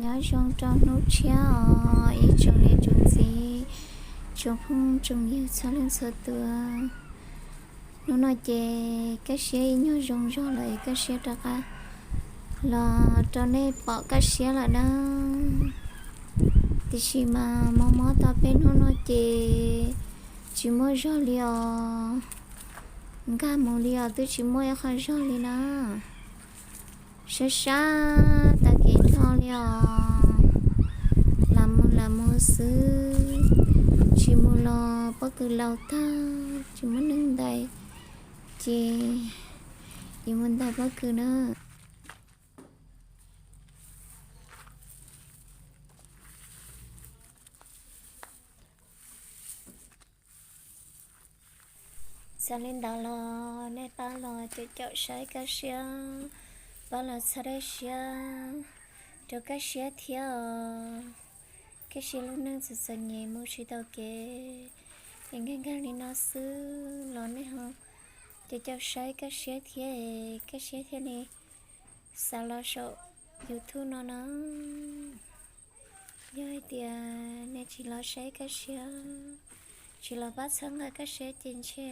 Nyob zoo rau hnub tshiab os ib tsoom niam tsoom txiv, tsoom phooj tsoom ywg txhua leej txhua tus. Hnub no ces Kab Siab ib nyuag zoo zog lawm es Kab Siab rov qab los rau nej pom Kab Siab lawm na. Tiam sis mas mob mob tau peb hnub no ces tsis muaj zog li os. Nkag mus li os twb tsis muaj ib qho zog li na. Sab sab tag kev nrho li os. Lam mus lam mus xwb, tsis mus los pob kws laus tag tsis muaj neeg ntais, ces yuav mus ntais pob kws na. Txawm li ntawd los nej pab los caum caum saib Kab Siab, pab los txhawb daim siab rau Kab Siab thiab os. Kab Siab lub neej txom txom nyem mus tsis tau kev, es nkag nkag li no xwb los nej ho caum caum saib Kab Siab thiab es Kab Siab thiaj li xav los saum YouTube no na. Yog hais tias nej tsis los saib Kab Siab, tsis los pab txhawb nqa Kab Siab ces ntshe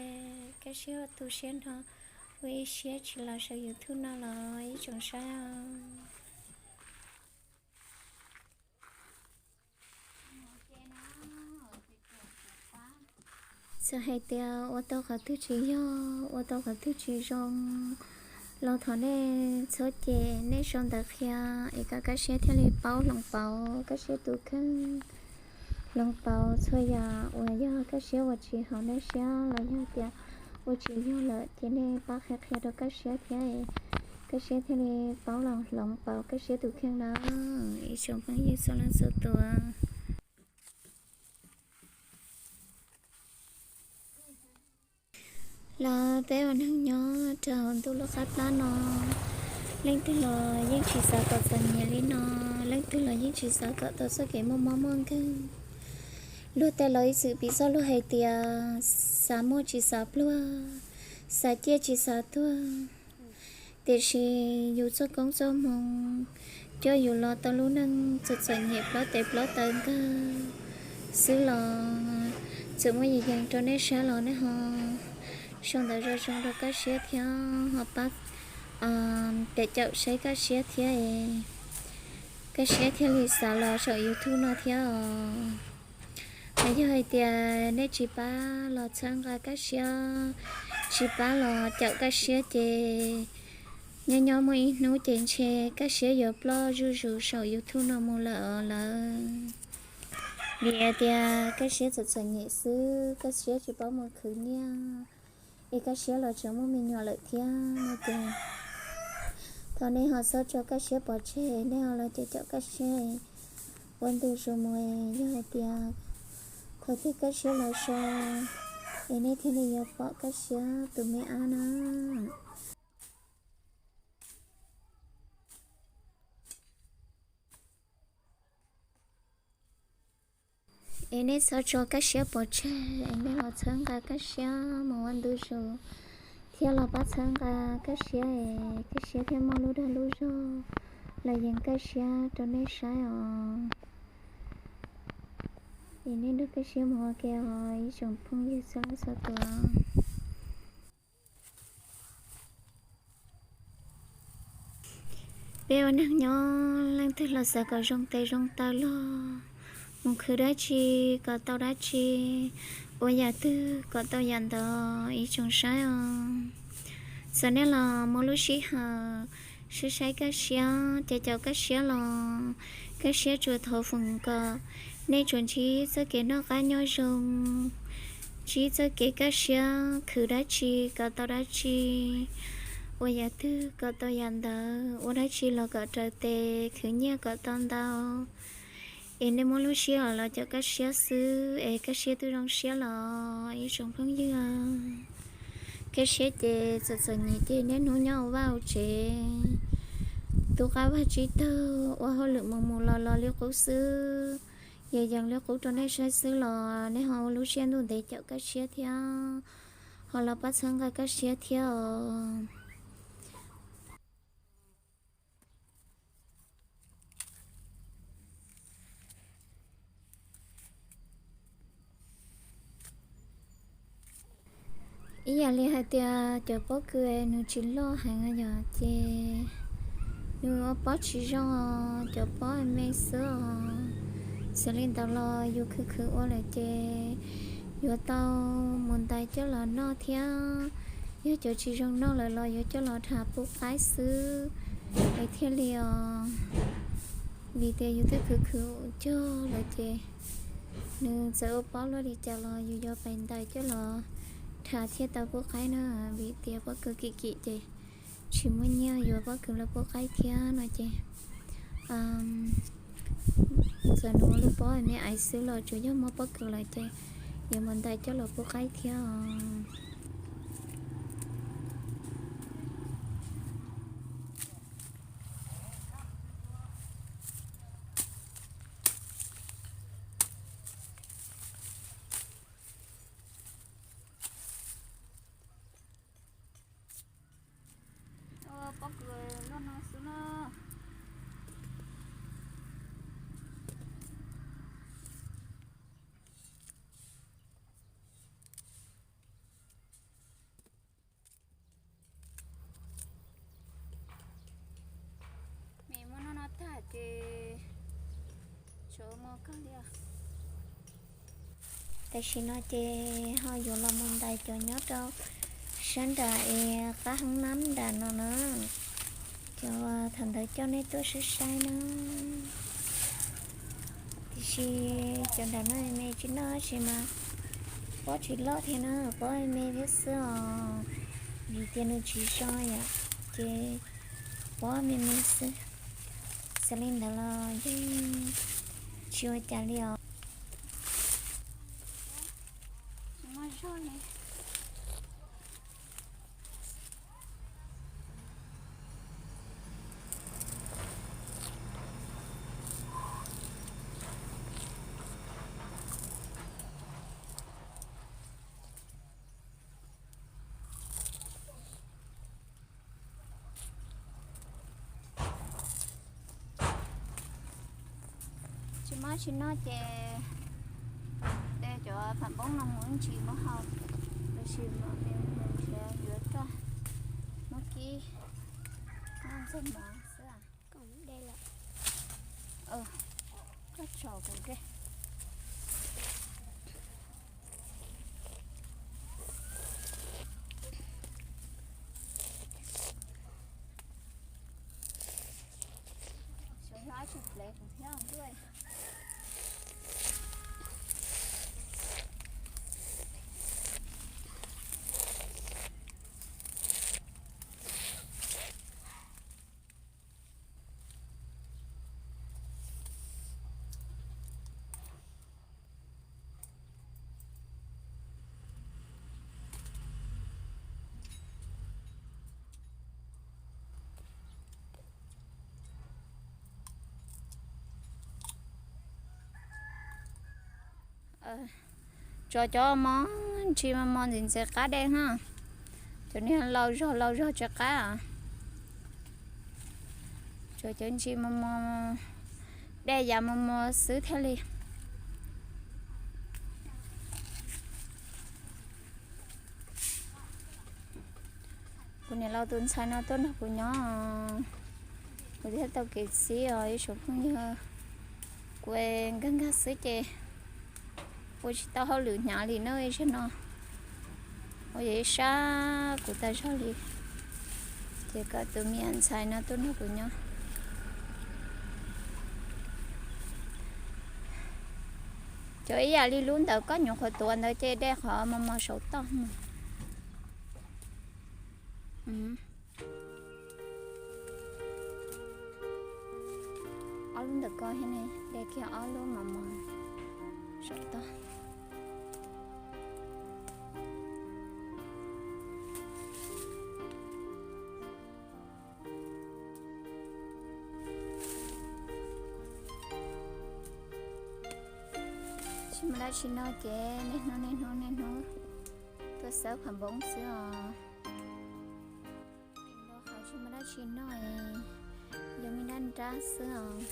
Kab Siab ua tu siab nrho, ua ib siab tsis los saum YouTube no los ib tsoom saib os. Txawm hais tias ua tau qhov twg tsis yog, ua tau qhov twg tsis zoo los thov nej txhob cem, nej sau ntawv qhia es kom Kab Siab thiaj li paub hloov pauv Kab Siab tus kheej, hloov pauv txhua yam uas yog Kab Siab ua tsis haum nej siab los yog tias ua tsis yog lawm ces nej pab qhia qhia rau Kab Siab thiab, Kab Siab thiaj li paub los hloov pauv Kab Siab tus kheej na. Ib tsoom phooj ywg txhua leej txhua tus. Los peb ua neeg nyob rau hauv ntuj lub qab plab no, leej twg los yeej tsis xav kom txom nyem li no, leej twg los yeej tsis xav kom tau txoj kev muaj mob muaj nkeeg. Luag tej laus ib txwm piv txoj lus hais tias, xav muaj tsis xav pluag, xav ciaj tsis xav tuag. Tiam sis yus txoj koob txoj hmoov coj yus los tau lub neej txom txom nyem plob tes plob taw nkawg xwb los txawm muaj yees yees rau nej saib los nej ho sau ntawv zoo zoo rau Kab Siab thiab ho pab caum caum saib Kab Siab thiab, Kab Siab thiaj li xav los saum YouTube no thiab os. Mas yog hais tias nej tsis pab los txhawb nqa Kab Siab, tsis pab los caum Kab Siab ces nyob nyob muaj ib hnub ces ntshe Kab Siab yuav ploj zuj zus saum YouTube no mus lawm os lawv. Vim hais tias Kab Siab txom txom nyem xwb, Kab Siab tsis paub mus khwv nyiaj, es Kab Siab los tseem muaj me nyuam lawm thiab no ces thov nej ho txhob tso Kab Siab pov tseg, nej ho los caum caum Kab Siab ua ntu zus mus. Yog hais tias thaum twg Kab Siab los so es nej thiaj li yuav pom Kab Siab tus me ab na. Es nej txhob tso Kab Siab pov tseg, es nej los txhawb nqa Kab Siab mus ua ntu zus, thiab los pab txhawb nqa Kab Siab es Kab Siab thiaj muaj lub dag lub zog los yees Kab Siab rau nej saib os. Es nej nrog Kab Siab mus ua ke os ib tsoom phooj ywg txhua leej txhua tus. Peb ua neeg nyob leej twg los xav kom zoo tes zoo taw los mus khwv dab tsi kom tau dab tsi, ua yam twg kom tau yam ntawd ib tsoom saib os. Txawm nej los muaj lub sij hawm saib saib kaj siab ces caum kaj siab los, kaj siab tsuas thov foom kom nej tsuas ntsib txoj kev noj qab nyob zoo, ntsib txoj kev kaj siab khwv dab tsi kom tau dab tsi, ua yam twg kom tau yam ntawd, ua dab tsi los kom raws tes, khwv nyiaj kom tau ntau. Es nej muaj lub sij hawm los caum kaj siab xwb es kaj siab twb zoo siab los ib tsoom phooj ywg. Kaj siab ces txom txom nyem ces niaj hnub nyob ua vaj ua tsev, tu qab vag tsib taug, ua hauj lwm mus mus los los li qub xwb, yees yees li qub rau nej saib xwb los nej ho ua lub siab ntuj ntev caum kaj siab thiab, ho los pab txhawb nqa kaj siab thiab os. Ib yam li hais tias cov pob kws nws tsis loj heev yom, ces nws ua pob tsis zoo, cov pob me xwb os. Xws li ntawd los yus khwv khwv ua lawm ces yuav tau mus ntais coj los noj thiab. Yog cov tsis zoo noj lawm los yuav coj los tham pub qaib xwb es thiaj li os. Vim tias yus twb khwv khwv cog lawm ces nws txawm ua pob luaj li cas los yus yuav pais ntais coj los tham thiaj tau pub qaib na. Vim tias pob kws kim kim ces tsis muaj nyiaj yuav pob kws los pub qaib thiab no ces txawm nws ua lub pob me aiv xwb los tsuas yog muaj pob kws lawm ces yuav mus ntais coj los pub qaib thiab os. Pob kws loj no xwb na. Me muab noj no tag ces tsuas ua mov kawg li os. Tam sim no ces ho yuav los mus ntais cov nyob rau sab nram es qab hoob nab nram no na. Cov thaum ntawd coj nej tuaj saib saib na. Tiam sis cov nram no me tsis noj tab sis mas pob tsis loj thiab na, pob me me thiab xwb os. Vim tias nws tsis zoo yom, ces pob me me xwb. Xws li ntawd los yeej tsis ua cas li os. Tsis mob tsis noj ces de cov pham npoob no mus ib ntsis muab hau, los sis mam mus nrhiav yuav roj muab kib, muab ntxuag mov xwb. Koj tso kuv ke. Tso cov mov ntsis mos mos ntxim ntxim qab dej na. Cov niag lau zog lau zog tsis qab. Tso cov ntsis mos mos, dej yav mos mos xwb thiaj li. Kuv niam laus tus ntxhais no tuaj nrog kuv nyob. Kuv thiaj tau kev txib os ib tsoom phooj ywg. Kuv nkag nkag xwb ces ua tsis tau hauj lwm hnyav li na ib zaug no. Ua yog ib sab kuv tas zog li, ces kom tus me ntxhais no tuaj nrog kuv nyob. Cov ib yam li lub ntawm koj nyuam qhuav tuav ntawd ces de qhov mos mos saum toj mus. Ob lub ntawm ko thiab ne, de kiag ob lub mos mos saum toj. Tsis muaj dab tsi noj ces niaj hnub niaj hnub niaj hnub tuaj xawb pham npoob xwb os. Tsis muaj dab tsi noj, yog me nrab nrab xwb os.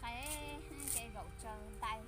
Qaib ces zaum tsaws ntais.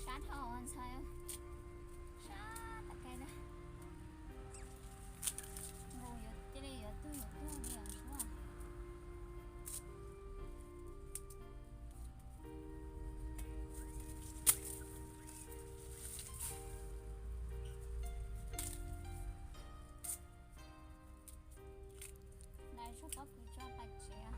Sab dhau ntxhais, sab tas kais na. Nqus yuav cia li yuav tuag yuav tuag li os suav. Lawv tso pob kws tso pais tsev.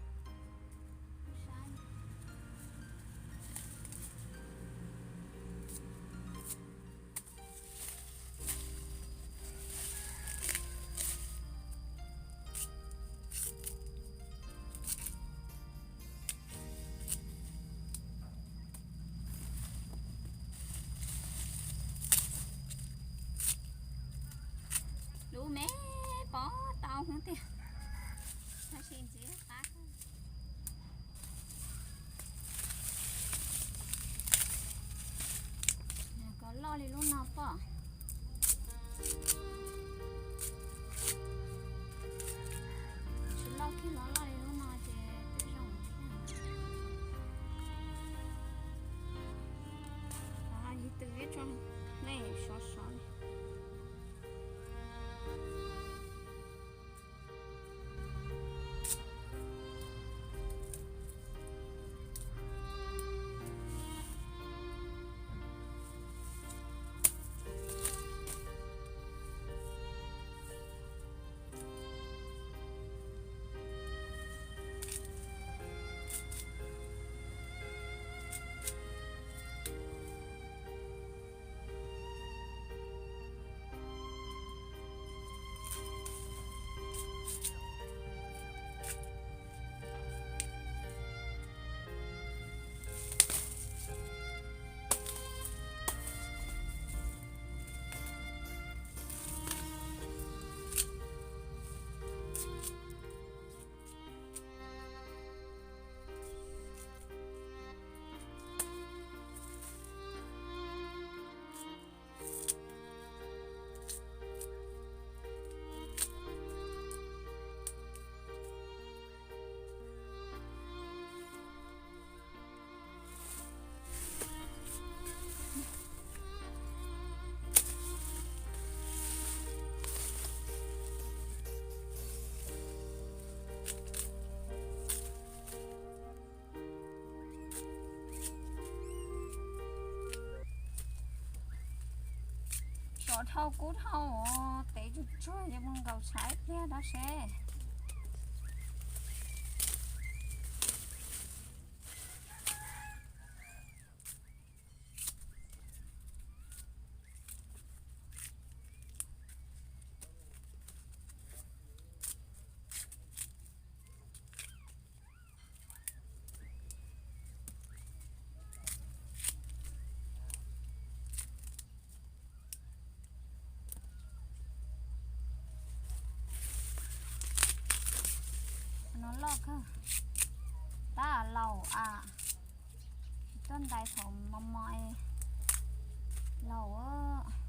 Lub me pob tau hub tiag, tab sis ntxiv qab. Kom loj li lub no pom. Tsis loj kiag los loj li lub no ces twb zoo thiab. Yus tw ib tsoom nej sov sov li. Dhau kub dhau, tev tsuag tsuag yuav mus nkaum tshav ib pliag dab seb. No loj kawg. Tab laus a, tuaj ntais thaum mos mos laus.